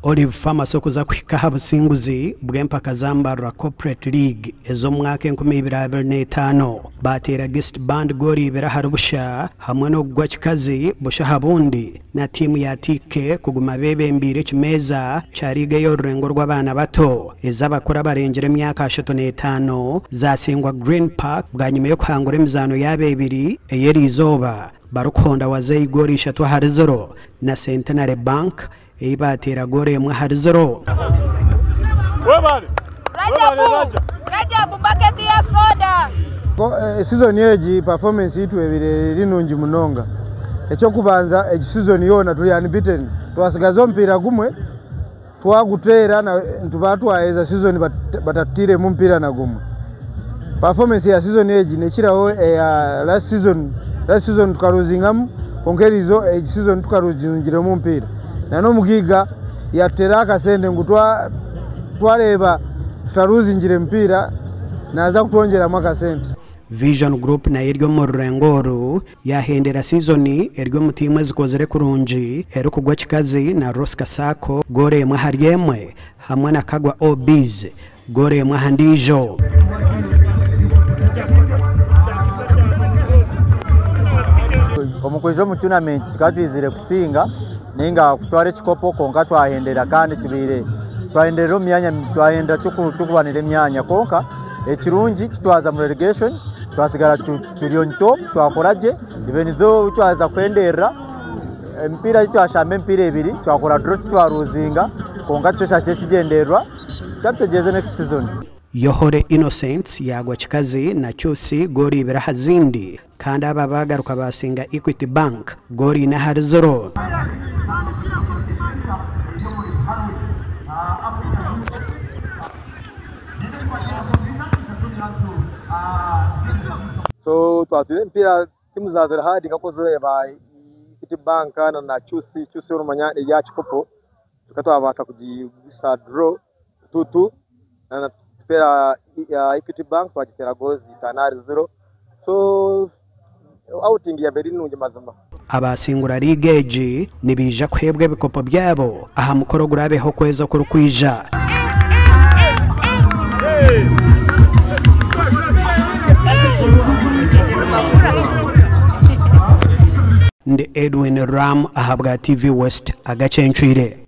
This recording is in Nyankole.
Olive Pharmacy okuza kuhika aha businguzi bw'empaka za Mbarara Corporate League ez'omu mwaka 2025, baateera Guest Band goolo ibiri ahari busha hamwe n'okugwa kikazi busha aha bundi na tiimu ya TK kuguma beebembeire ekimeeza kya liigi ey'orurengo rw'abaana bato ez'abakuru abarengire emyaka 35 zaasingwa Green Park bwanyima y'okuhangura emizaano yaabo ebiri ey'eriizooba barikuhonda Wazei goolo ishatu ahari ziro na Centenary Bank ei baateera goolo emwe ahari ziro. Rajabu, baketi ya soda. Sizoni egi performance yaitu ebaire eri nungi munonga. Eky'okubanza egi sizoni yoona turi unbeaten. Twasigaza omupiira gumwe twaguteera nituba twaheza sizoni batatutairemu mupiira na gumwe. Performance ya sizoni egi nekiraho eya last season. Last season tukaruzingamu kwonka egi sizoni tukaruzingiremu omupiira. N'omugaiga yatuteeraho akasente ngu twareeba tutaruzingire mupiira naaza kutwongyeramu akasente. Vision Group nayo eri omu rurengo oru, yaahendera siizoni eri omu tiimu ezikozire kurungi erikugwa kikazi na Rosca Sacco goolo emwe ahari emwe hamwe na Kagwa OBs goolo emwe aha ndiijo. Omu kwija omu tunamenti tukaba twizire kusinga ninga kutwara ekikopo kwonka twahendera kandi tubaire twahenderera omu myanya twahendera tukurwanira emyanya kwonka ekirungi titwaza mu relegation twasigara turi on top twakora gye even though twaza kuhenderera emipiira ei twashamba emipiira ebiri twakora draw titwaruzinga kwonka nikyo kyakiri ekigyendererwa tutegyereze next season. Yohore Innocent yaagwa kikazi na Cusi goolo ibiri aha zindi kandi aba baagaruka baasinga Equity Bank goolo ina ahari ziro. So twatwire emipiira tiimu zaaba ziri hard nka oku orikureeba Equity Bank na Cusi, Cusi oramanya eri aha kikopo tukaba twabaasa kugigwisa draw 2-2 na tuteera Equity Bank twagiteera goals itaano ahari ziro so outing yaaba eri nungi mazima. Abaasingura liigi egi nibaija kuheebwa ebikopo byabo aha mukoro oguraabeho okwezi okurikwija. Ndi Edwin Ram ahabwa TV West agacencwire.